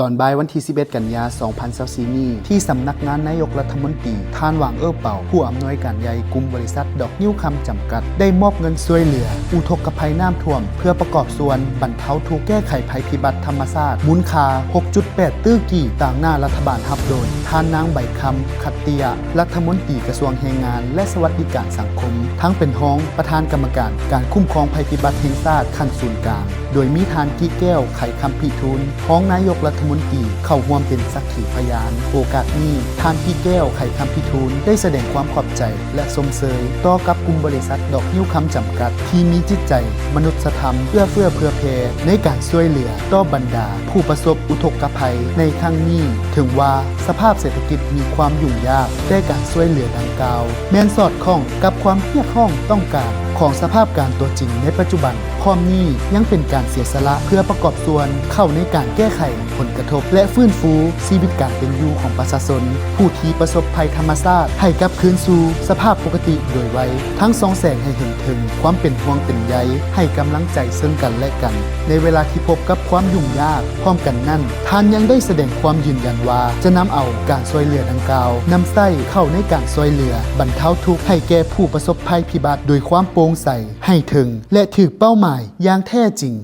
ຕອນບ່າຍວັນທີສິບເອັດ ກັນຍາ ສອງພັນຊາວສີ່ນີ້ ທີ່ສຳນັກງານນາຍົກລັດຖະມົນຕີ, ທ່ານ ຫວ່າງ ເອີເປົາ, ຜູ້ອຳນວຍການໃຫຍ່ກຸ່ມບໍລິສັດດອກງິ້ວຄຳຈຳກັດ ໄດ້ມອບເງິນຊ່ວຍເຫຼືອອຸທົກກະໄພນ້ຳຖ້ວມ ເພື່ອປະກອບສ່ວນບັນເທົາທຸກແກ້ໄຂໄພພິບັດທຳມະຊາດ ມູນຄ່າ ຫົກຈຸດແປດຕື້ກີບ ຕາງໜ້າລັດຖະບານຮັບໂດຍ ທ່ານນາງ ໃບຄຳ ຂັດຕິຍະ ລັດຖະມົນຕີກະຊວງແຮງງານ ແລະ ສະຫວັດດີການສັງຄົມ, ທັງເປັນຮອງປະທານກຳມະການການຄຸ້ມຄອງໄພພິບັດແຫ່ງຊາດຂັ້ນສູນກາງ, ໂດຍມີທ່ານ ກິແກ້ວ ໄຂຄຳພິທູນ ຮອງນາຍົກລັດຖະມົນຕີ ເຂົ້າຮ່ວມເປັນສັກຂີພະຍານ. ໂອກາດນີ້, ທ່ານ ກິແກ້ວ ໄຂຄຳພິທູນ ໄດ້ສະແດງຄວາມຂອບໃຈ ແລະ ຊົມເຊີຍຕໍ່ກັບກຸ່ມບໍລິສັດດອກງິ້ວຄຳຈຳກັດ ທີ່ມີຈິດໃຈມະນຸດສະທຳ ເອື້ອເຟື້ອເຜື່ອແຜ່ໃນການຊ່ວຍເຫຼືອຕໍ່ບັນດາຜູ້ປະສົບອຸທົກກະໄພໃນຄັ້ງນີ້. ເຖິງວ່າສະພາບເສດຖະກິດມີຄວາມຫຍຸ້ງຍາກ, ແຕ່ການຊ່ວຍເຫຼືອດັ່ງກ່າວ ແມ່ນສອດຄ່ອງກັບຄວາມຮຽກຮ້ອງຕ້ອງການຂອງສະພາບການຕົວຈິງໃນປັດຈຸບັນ. ພ້ອມນີ້ຍັງເປັນການເສຍສະຫຼະເພື່ອປະກອບສ່ວນເຂົ້າໃນການແກ້ໄຂຜົນກະທົບ ແລະ ຟື້ນຟູຊີວິດການເປັນຢູ່ຂອງປະຊາຊົນ ຜູ້ທີ່ປະສົບໄພທຳມະຊາດ ໃຫ້ກັບຄືນສູ່ສະພາບປົກກະຕິໂດຍໄວ, ທັງສ່ອງແສງໃຫ້ເຫັນເຖິງຄວາມເປັນຫ່ວງເປັນໃຍ, ໃຫ້ກຳລັງໃຈເຊິ່ງກັນແລະກັນ ໃນເວລາທີ່ພົບກັບຄວາມຫຍຸ້ງຍາກ. ພ້ອມກັນນັ້ນ, ທ່ານຍັງໄດ້ສະແດງຄວາມຢືນຢັນວ່າ ຈະນຳເອົາການຊ່ວຍເຫຼືອດັ່ງກ່າວ ນຳໃຊ້ເຂົ້າໃນການຊ່ວຍເຫຼືອບັນເທົາທຸກໃຫ້ແກ່ຜູ້ປະສົບໄພພິບັດ ໂດຍຄວາມໂປ່ງໃສ, ໃຫ້ເຖິງ ແລະ ຖືກເປົ້າໝາຍຢ່າງແທ້ຈິງ.